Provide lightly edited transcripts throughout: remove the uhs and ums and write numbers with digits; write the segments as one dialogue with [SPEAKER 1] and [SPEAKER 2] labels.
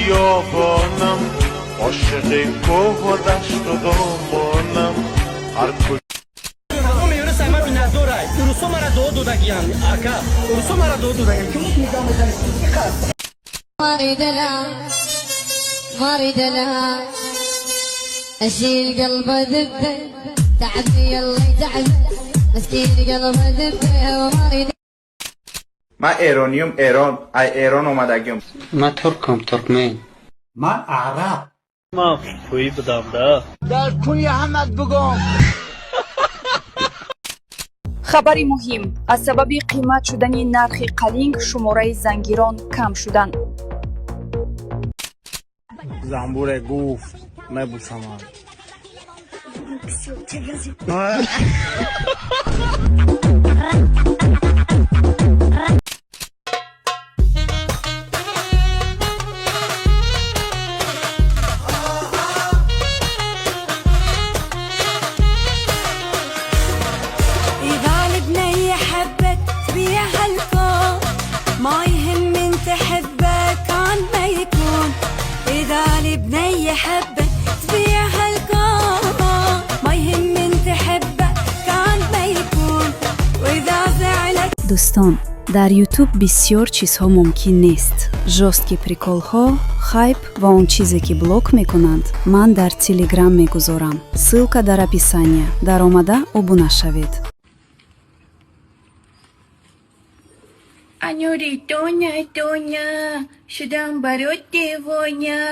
[SPEAKER 1] بیابانم، عاشق کوه و دشت و دامانم، هر کجا
[SPEAKER 2] Урусо мара дуо додагиян, ака, урусо мара дуо додагиян. Ки нигоҳ мезани?
[SPEAKER 3] ما لا، ما اريد لا اشيل قلبه ذبه، تعبني الله يتعب مسكين قلبه ذبه وما اريد.
[SPEAKER 4] Ман эрониюм, Эрон, ай Эрон омадагиюм.
[SPEAKER 5] Ман туркам, туркмен.
[SPEAKER 6] Ман араб.
[SPEAKER 7] Ман хӯӣ будам да.
[SPEAKER 2] Дар куни ҳамат бугом.
[SPEAKER 8] Хабари муҳим: аз сабаби қимат шудани нархи қалинг шумораи зангирон кам шуданд.
[SPEAKER 7] Занбуре гуфт: мебусамад.
[SPEAKER 9] إذا البنية حبت تبيع هالكون، ما يهم من تحبه كان ما يكون. إذا البنية حبت تبيع هالكون، ما يهم من تحبه كان ما يكون، وإذا زعلت
[SPEAKER 10] Дӯстон, дар Ютуб бисёр чизҳо мумкин нест: жёсткий приколҳо, хайп ва он чизе, ки блок мекунанд, ман дар Телеграм мегузорам. Ссылка дар описания. Даромада обуна шавед.
[SPEAKER 9] Анюри Тоня, Тоня, шудам барот девоня.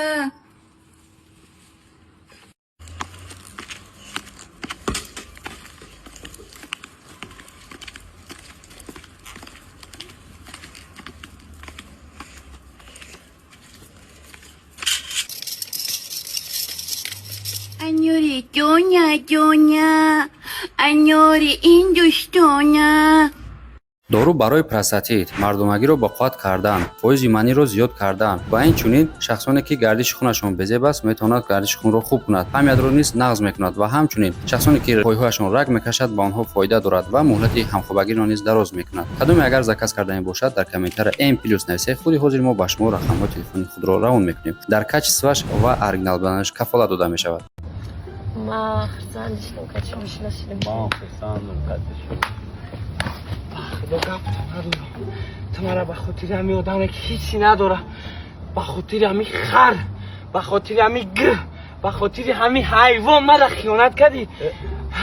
[SPEAKER 9] Анюри Тоня, Тоня, Анюри Индустоня.
[SPEAKER 11] Дору барои простатит, мардонагиро ба қувват кардан, фоизи маниро зиёд кардан ва инчунин шахсоне, ки гардиши хунашон безеб аст, метавонад гардиши хунро хуб кунад, памятро низ нағз мекунад ва ҳамчунин шахсоне, ки пойҳояшон раг мекашад, ба онҳо фоида дорад ва муҳлати ҳамхобагиро низ дароз мекунад. Кадоме агар заказ кардани бошад, дар комментария М плюс нависед. Худи ҳозир мо ба шумо рақамҳои телефони худро равон мекунем. Дар качествоаш ва оригинал буданаш кафолат дода мешавад.
[SPEAKER 12] Ма хурсанд шудам, ки шумо шиносидем.
[SPEAKER 7] Ман хурсандам, кати шумо.
[SPEAKER 2] Худо, гапто надорам. Ту мара ба хотири ҳамин одаме, ки ҳечи надора, ба хотири ҳамин хар, ба хотири ҳамин ба хотири ҳамин ҳайвон мара хиёнат кардӣ.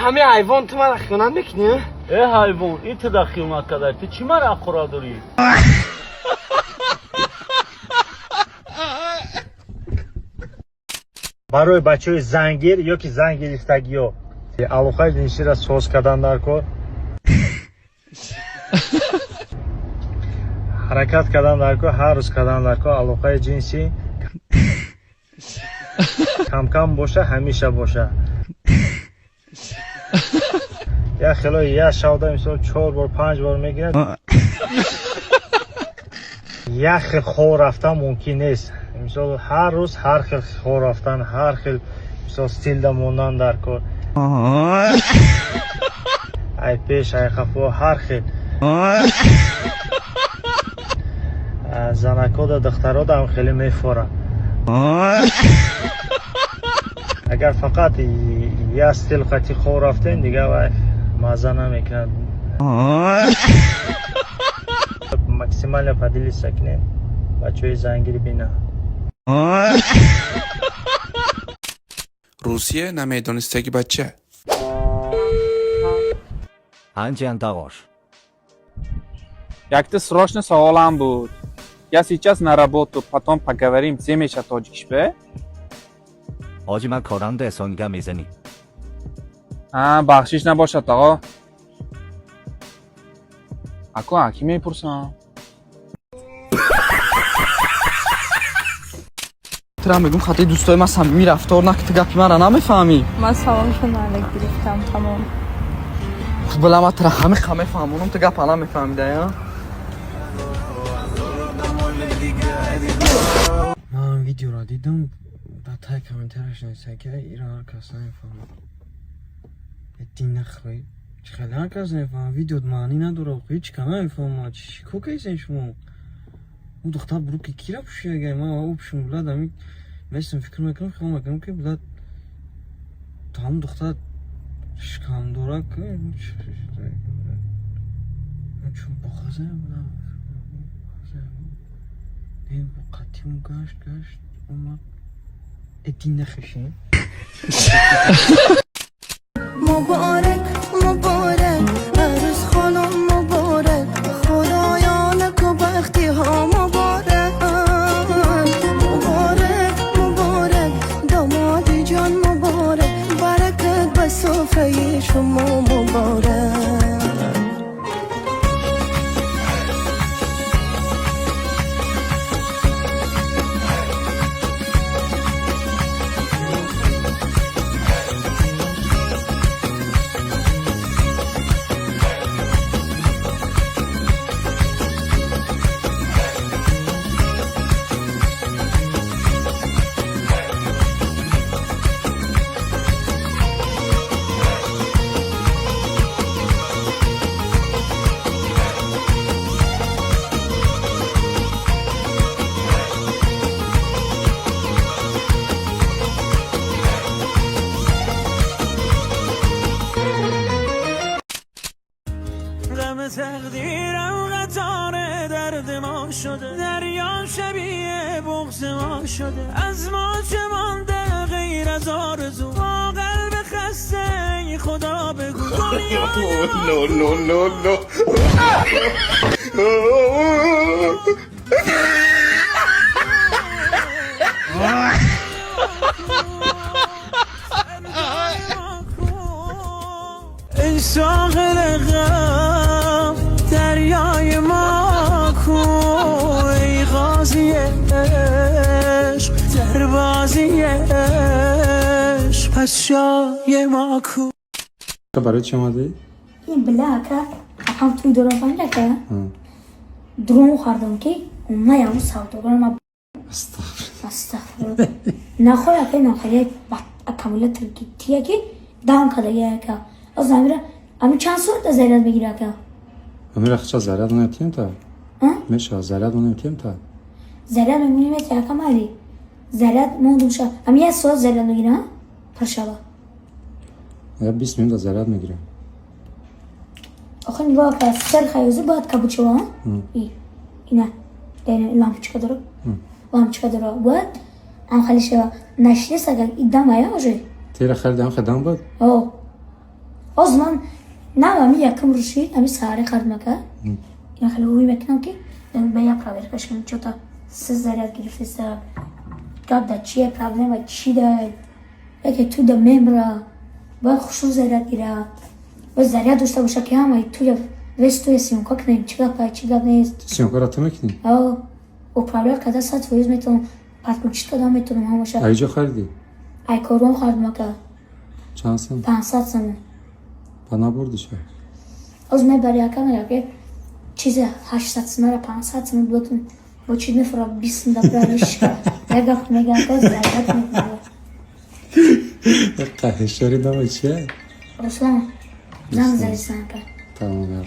[SPEAKER 2] Ҳамин ҳайвон, ту мара хиёнат мекунӣ?
[SPEAKER 7] Э, ҳайвон, ин ту да хиёнат кардай, ту чӣ мара ақура дорӣ?
[SPEAKER 13] Барои бачаҳои зангир ё ки зан гирифтагиё алоқаи ҷинсиро соз кардан дар кор, ҳаракат кардан дар кор, ҳар рӯз кардан дар кор алоқаи ҷинсӣ. Камкам боша, ҳамеша боша. Як хело як шавда, мисол, чор бор, панҷ бор мегирад. Як хел хоб рафтан мумкин нест. Мисол, ҳар рӯз ҳар хел хоб рафтан, ҳар хел, мисол, стилда мондан дар кор, ай пеш, ай қафо, ҳар хел. Занакода, духтарода ҳам хеле мефора. Агар фақат як стил қати хоб рафтем, дигар вай мазза намекунад. Максимально поделиться кунем, бачаҳои зангири бина.
[SPEAKER 14] Русия намедонистаги бача.
[SPEAKER 15] Анҷан дағош.
[SPEAKER 16] Якта срочно саволам буд. Я сейчас на работу, потом поговорим. Зе меша тоҷикиш бе?
[SPEAKER 15] Ҳоҷи, ман коранда эсонга мезанӣ.
[SPEAKER 16] А, бахшиш набошад, оғо. Ако, аки мепурсам.
[SPEAKER 2] Тура мегум, хатои дӯстои ман самимӣ рафтор нак, ту гапи мара намефаҳмӣ.
[SPEAKER 17] Ман саломшон алек гирифтам, тамом.
[SPEAKER 2] Била, ман тура ҳамиқа мефаҳмонам, ту гапа намефаҳмида я.
[SPEAKER 18] Ман видеоро дидам, дар таи комментарияш нависта, ки ира ҳар кас намефаҳмад. Динахӯй, чӣ хеле ҳар кас намефаҳмад? Видео маънӣ надорад, ҳеҷ ка намефаҳмад. Чӣ кор кардед шумо? Ӯ духтар брюки кира пӯшиягай? Ман общем, блядь, ами местам, фикр мекунам, хиёл мекунам, ки, блядь, ҳамун духтар шикамдора. Чун бохаза будам, қатим гашт гашт омад, эдин нахешем.
[SPEAKER 9] مبارک مبارک عروس خانم مبارک، خدایا نکو ها مبارک. مبارک مبارک داماد جان مبارک، برکت به سفره شما مبارک.
[SPEAKER 2] غم تقدیرم قطار درد ما شده، دریا شبیه بغض ما شده، از ما چه مانده غیر از آرزو؟ با قلب خسته ای خدا بگو.
[SPEAKER 4] No, no, no, no.
[SPEAKER 2] ای ساحل غم دریای ما کو، ای قاضی عشق در بازی عشق پس جای ما کو.
[SPEAKER 5] برای چی اومدی؟
[SPEAKER 19] این بلاکه هم توی دوران فهمیده درون خوردم که اون یه سوداگر ما. استغفر نخواه اکه نخواه اکمال ترکی تیه که دام کده یه اکه از امیره امی چند ساعت از زیرت بگیره اکه؟
[SPEAKER 5] امیر اخچه زرد اونم تا میشه زرد اونم تا
[SPEAKER 19] زرد میمونیم که اکه مالی زرد موندم شا امی یه ساعت زرد میگیره پرشبه
[SPEAKER 5] یا 20 میلیون زرد میگیره.
[SPEAKER 19] آخه نگاه که سر خیوزی باید کبوچه ها ای اینه دینه لامپچکا داره لامپچکا داره باید ام خیلی شوا نشنیس اگر ایدم آیا آجه
[SPEAKER 5] تیره خرید هم خدام بود؟
[SPEAKER 19] آه از من نه امی یکم روشی امی سهره خرید مکه این خیلی هوی میکنم که به یا پراور کشم چطور سه زرد گرفته سه گاب دا چیه پرابلم و چی دا یکی تو دا ممبرا باید خوشو زرد گیره و заряд дошта боша ки ҳамаи туя вес туя съёмка кунем, чӣ гап, чӣ гап нест.
[SPEAKER 5] Съёмка ро ту мекунӣ?
[SPEAKER 19] О, управлять карда 100% метавонам, подключить карда метавонам ҳамаша.
[SPEAKER 5] Айҷо харидӣ?
[SPEAKER 19] Ай корон харидам ака.
[SPEAKER 5] Чанд сом?
[SPEAKER 19] 500 сом.
[SPEAKER 5] Ба набурдиша?
[SPEAKER 19] Оз мебари ака, мега ки чизе 800 сомара 500 сом ботун бо чӣ мефура 20 сом дабралиш. Як гап мега ака, заряд мекунам.
[SPEAKER 5] Қаҳшори номи чия?
[SPEAKER 19] Руслан. Занг зали санка.
[SPEAKER 5] Тамом.